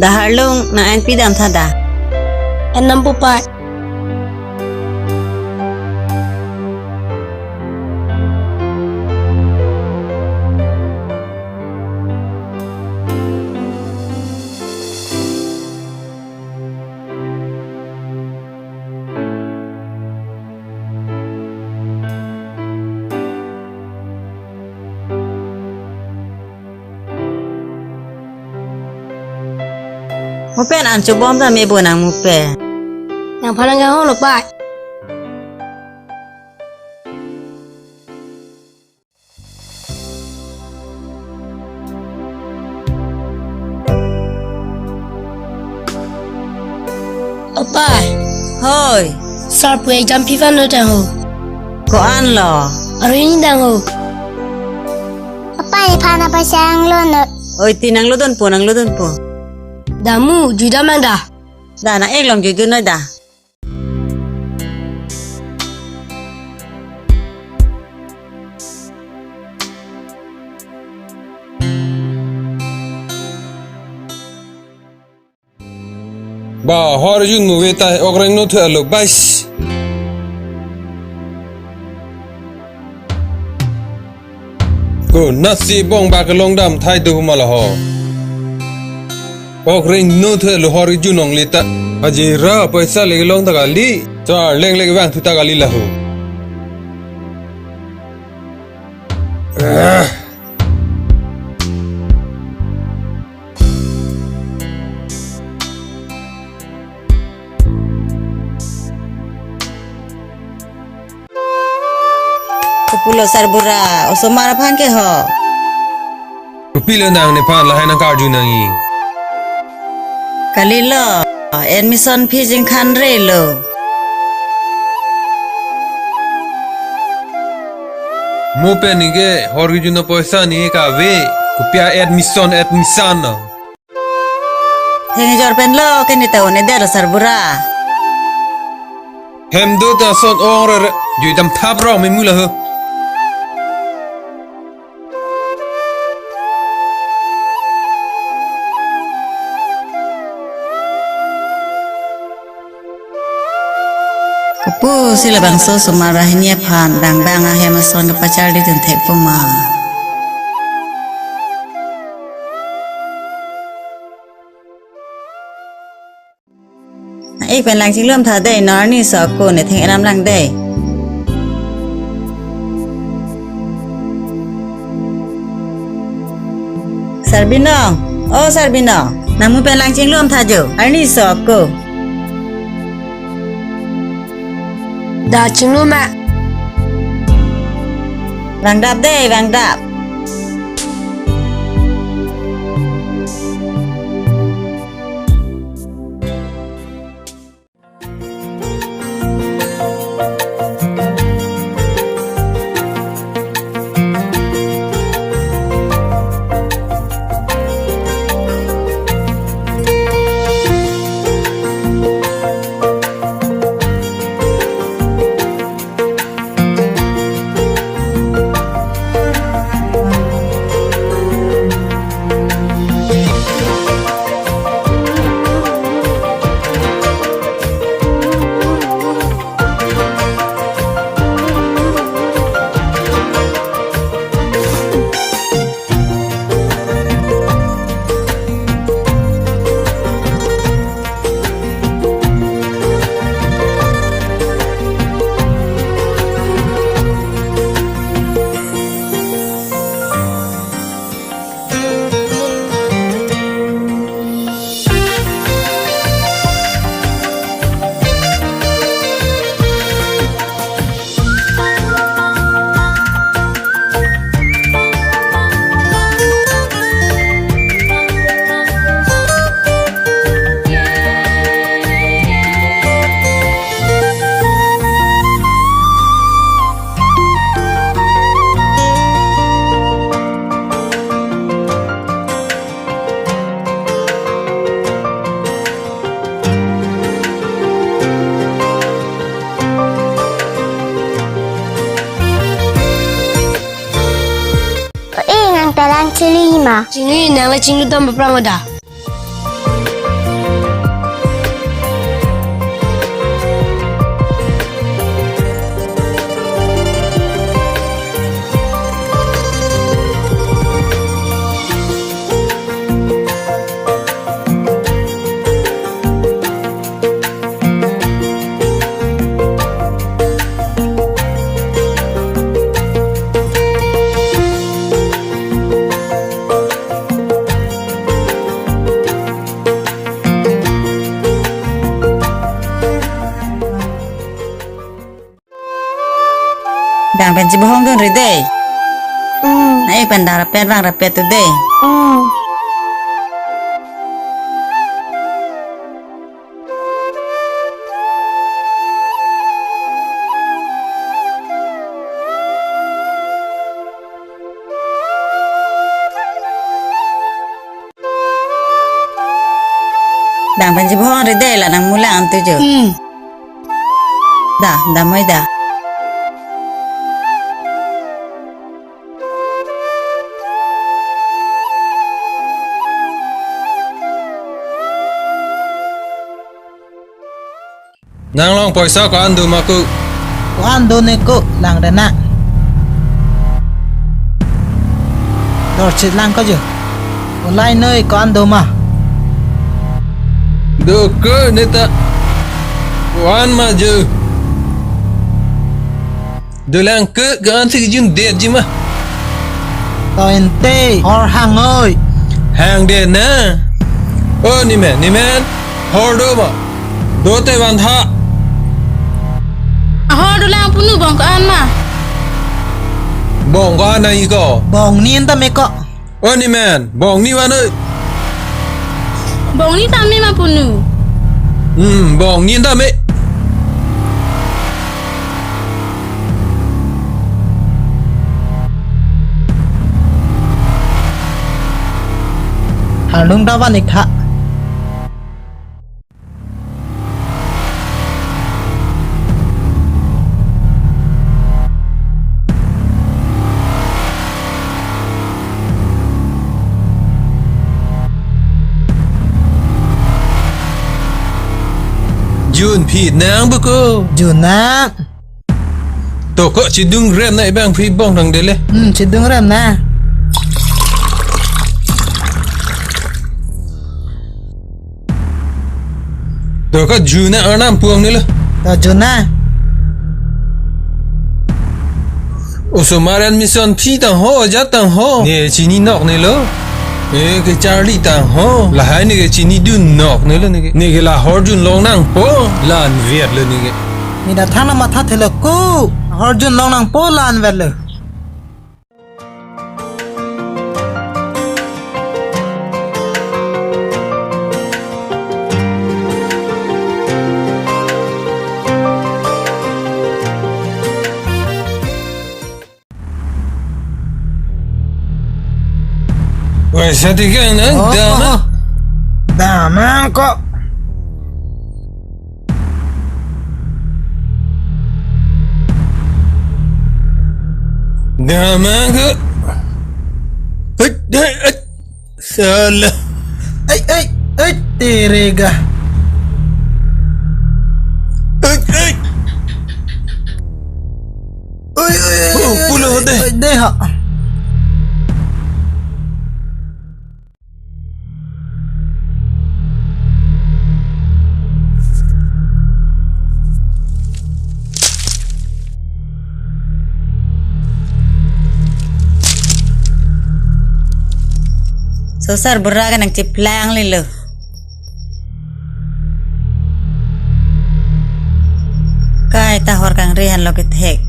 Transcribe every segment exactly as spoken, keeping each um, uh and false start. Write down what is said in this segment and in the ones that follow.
Da Harlung, nang en pidam tha da. En nam po pai. Mo pen an chobom ta me bo nang mo pen. Nangphan nang kehong lo pai. O pai. Hoi. Sir pu exam fee aphan lo tang ho. Ko-an lo? Arohini tang ho. O pai, nephan apaisa nanglo non. Oi, ti nanglo dunpo, nanglo dunpo. Da mo, juidam nang da. Da nang-ik long juidun noi da. Ba, hor jun mo ve ta ok rengno thu alo bais. Ko nasi bong ba kelong dam thai do ma la ho. Ok rengno thu alo hor jun ong le ta. Ajira paisa le long ta kali. Char leng le vang thu ta kali la ho. Ah. Kopulo sarbura, osomar aphan ke ho. Kopilo nang nephan lahai nang karju nangji. Kalilo, admission fee jingkhan relo. Mo pen neke hor kejun apoisa ne kave, kopi a-admission, admission no. Heng jor pen lo, kene ta one der sarbura. Hem do ta son ong re re, juidam thap rong me mula ho. Kopusi labangso osomar banghini aphan bang bang ahem ason kapachar di tun thek puma. Nang-ik pen lang chinglum tha dei, non arni so ako ne theng eram lang dei. Sarbinong, o Sarbinong, nang mo pen lang chinglum tha jo, arni so ako. Da chinglum ma. Vangdap dei, vangdap. Eh, nang ta lang chili ma. Chili nang la chinglu tam paprang ada. Dang pen chibohong dunri dei. Hmm. Nang-ik pen dang rapet vang rapet tu dei. Hmm. Dang pen chibohongri dei, la nang mulang tu jo. Hmm. Da, damoi da. Nang along poisa ko-an do ma ko? Ko-an do ne ko, lang dana. Dorchit lang ko jo. Ulai noi ko-an do ma? Do ko ne ta. Ko-an ma jo. Dolang ke, ke-an si kejun detji ma. To ente, hor hang oi. Hang det na. O ni men, ni men. Hor do ma. Do te van tha. Ahor dolang punu, bong ko-an ma? Bong ko-an nang-ik ko? Bong ni anta me ko. O ni men, bong ni van oi. Bong ni tame ma punu. Hmm, bong ni tame. Harlung davan ik tha. Jun phi nang beko. Jun nang. To ko chedung rem na, ibang phi bong dang dele. Hmm, chedung rem na. To ko jun na arnam puang nelo. To jun na. Osomar admission fee tang ho, jat tang ho. Ne chini nok nelo. Ne ke charli tang ho. Lahai ne ke chini dun nok nelo ne ke. Ne ke la hor jun long nangpo. La-an vet lo ne ke. Ne ta thang na matha thelo ko. Hor jun long nangpo, la-an vet lo. Oi, sati kan, eh? Oh, dama. Oh, oh. Dama ko. Dama ko. Hei, hei, hei. Salah. Ai, ai, ai, terega. Ai, ai. Ai, ai, ai, oh, ai, pulo ai, deh. Ai, deh, ha. Sosar bura ke nangchiplang lilo. Kai ta hor kangri han lo kethek.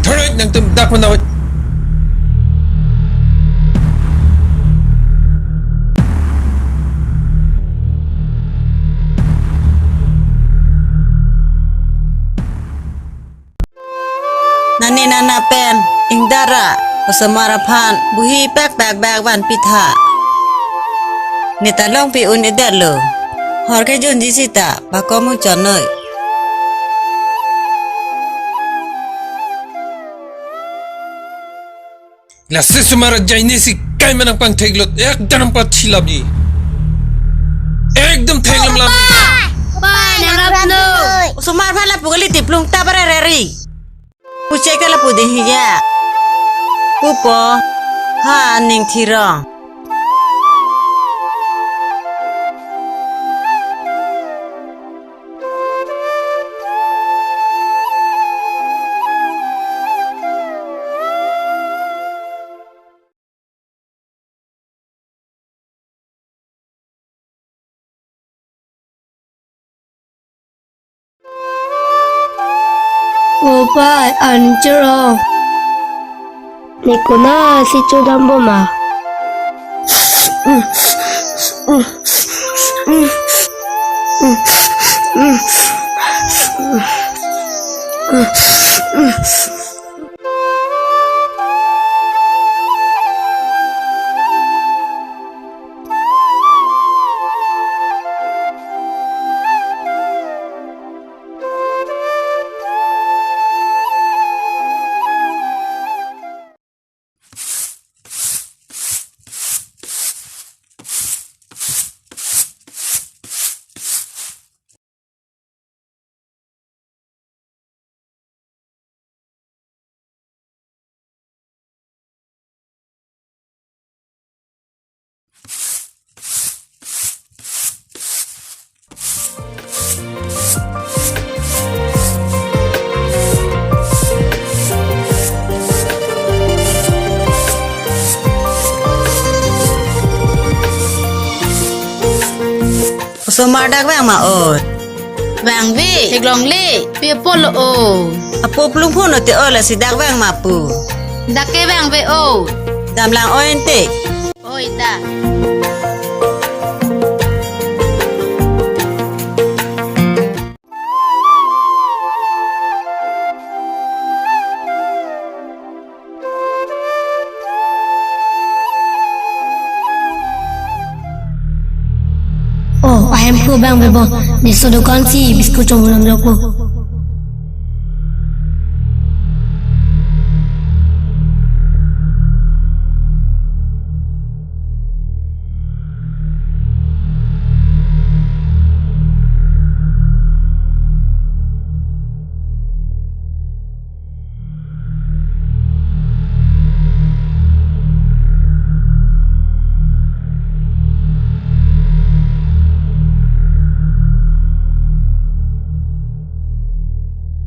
Thorek nangtum dak manawit. Nani nana pen ingdara osomar aphan buhi pek pek bag van pitha. Neta longpi un-edetlo. Hor kejunji sita pakomu chonoi. Lasi osomar ajaine si kai manang pangtheklot, ek danam pathilapji. Ekdom thenglam lam. Pa, pa, nangrap noi. Osomar aphan lapu kali, tiplung ta bare reri. Pu chek ta lapu dei hiya. Pupo, ha aning thirong. O pa, an chero. Ne konatsi chodambom ma? Osomar dak vang ma oi? Vangve, theklongle, pi apot lo o? Apo plung phun o te o, lasi dak vang ma pu? Dak ke vangve o. Damlang oi ante. Oi ta. O, ahemphu vangve bo, ne so dokan si biscuit chonglam lo ko.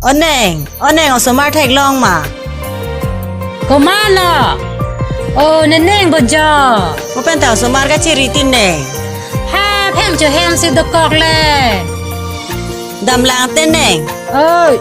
O neng, o neng, osomar theklong ma? Komatlo? O, ne neng bo jo. Mo pen ta osomar kachiri ti neng. Ha, hem cho hem si dokok le. Damlang te neng. Oi.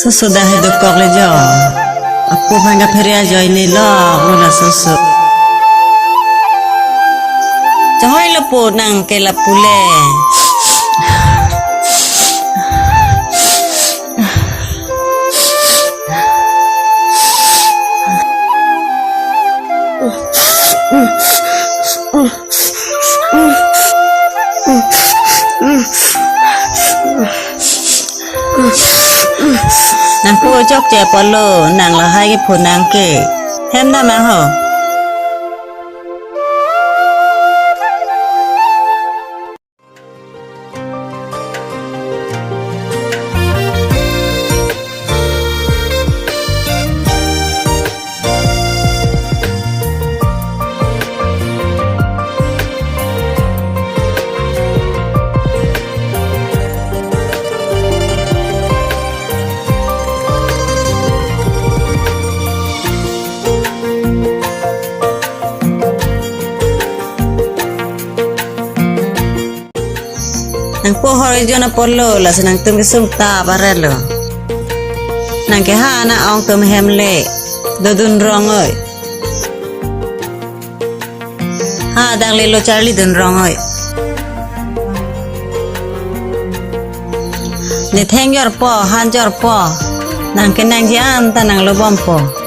Soso dak he dokok le jo. Apo aphan kaphere ajoine lo, lo lasoso. Chonghoi lo po nang ke lapu le. Nang pu chokche apotlo, nang lahai ke phu nang ke. Hem dam nang ho. Nangpo hor ejon apotlo, lasi nangtum kesung ta parelo. Nang ke ha na ong tum hem le. Dodun rong oi. Ha dang le lo charli dun rong oi. Ne theng jorpo, han jorpo. Nang ke nangji an ta nanglo bompo.